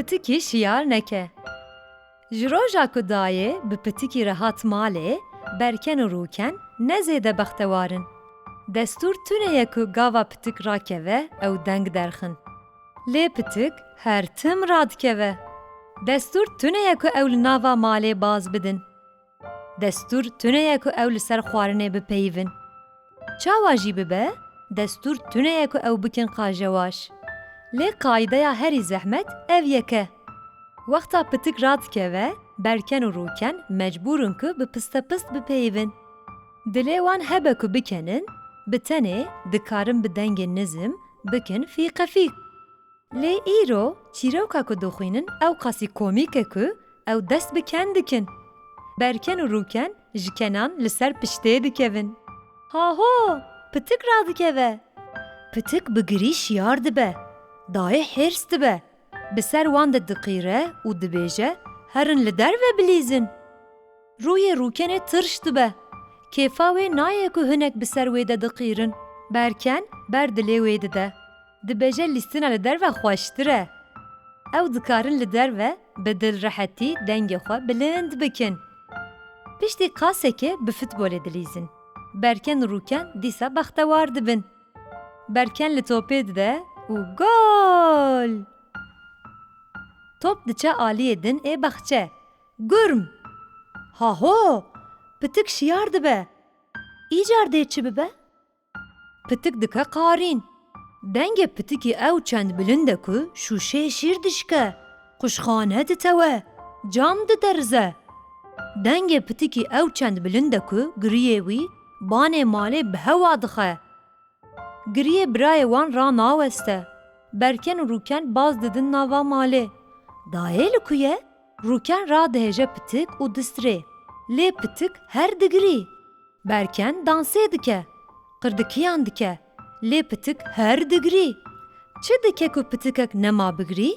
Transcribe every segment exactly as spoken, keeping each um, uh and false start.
Pitikî şiyar neke. Ji roja ku dayê bi pitikî re hat malê, Berken û Rûken ne zêde bextewar in. Destûr tune ye ku gava pitik rakeve ew deng derxin. Lê pitik her tim radikeve. Destûr tune ye ku ew li nava malê baz bidin. Destûr tune ye ku ew li ser xwarinê bipeyivin. Çawa jî bibe, destûr tune ye ku ew bikin qajewaş. Lê qaydeya herî zehmet ev yek e. Wexta pitik radikeve, Berken û Rûken mecbûr in ku bi pistepist bipeyivin. Dilê wan hebe ku bikenin, bi tenê dikarin bi dengê nizm bikin fîqefîq. Lê îro çîroka ku dixwînin ewqasî komîk e ku ew dest bi ken dikin. Berken û Rûken ji kenan li ser piştê dikevin. Haho! Pitik radikeve. Pitik bi girî şiyar dibe. Dayê hêrs dibe. Bi ser wan de diqîre û dibêje, herin li derve bilîzin. Rûyê Rûkenê tirş dibe. Kêfa wê nayê ku hinek bi ser wê de diqîrin. Berken ber dilê wê dide. Dibêje lîstina li derve xweştir e. Ew dikarin li derve bi dilrehetî dengê xwe bilind bikin. Piştî qasekê bi futbolê dilîzin. Berken û Rûken dîsa bextewar dibin. Berken li topê dide û gol! Top diçe aliyê din ê baxçe. Gurm! Haho! Pitik şiyar dibe. Îcar dê çi bibe? Pitik dike qarîn. Dengê pitikî ew çend bilind e ku şûşeyê şîr dişke, quşxane ditewe, cam diderize. Dengê pitikî ew çend bilind e ku giriyê wî banê malê bi hewa dixe. Giriyê birayê wan ranaweste. Berken û Rûken baz didin nava malê. Dayê li ku ye? Rûken radihêje pitik û distirê. Lê pitik her digirî. Berken dansê dike. Qirdikiyan dike. Lê pitik her digirî. Çi dike ku pitikek nema bigirî?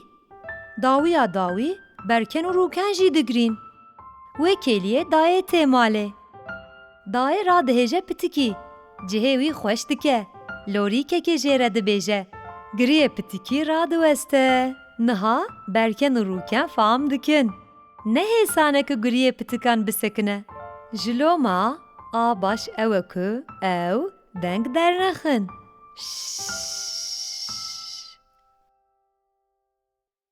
Dawiya dawî Berken û Rûken jî digirîn. Wê kêliyê dayê tê malê. Dayê radihêje pitikî. Cihê wî xweş dike. Lorîkekê jê re dibêje. Giriyê pitikî radiweste. Niha Berken û Rûken fam dikin. Ne hêsan e ku giriyê pitikan bisekine. Ji loma a baş ew e ku ew deng dernexin. Şşş.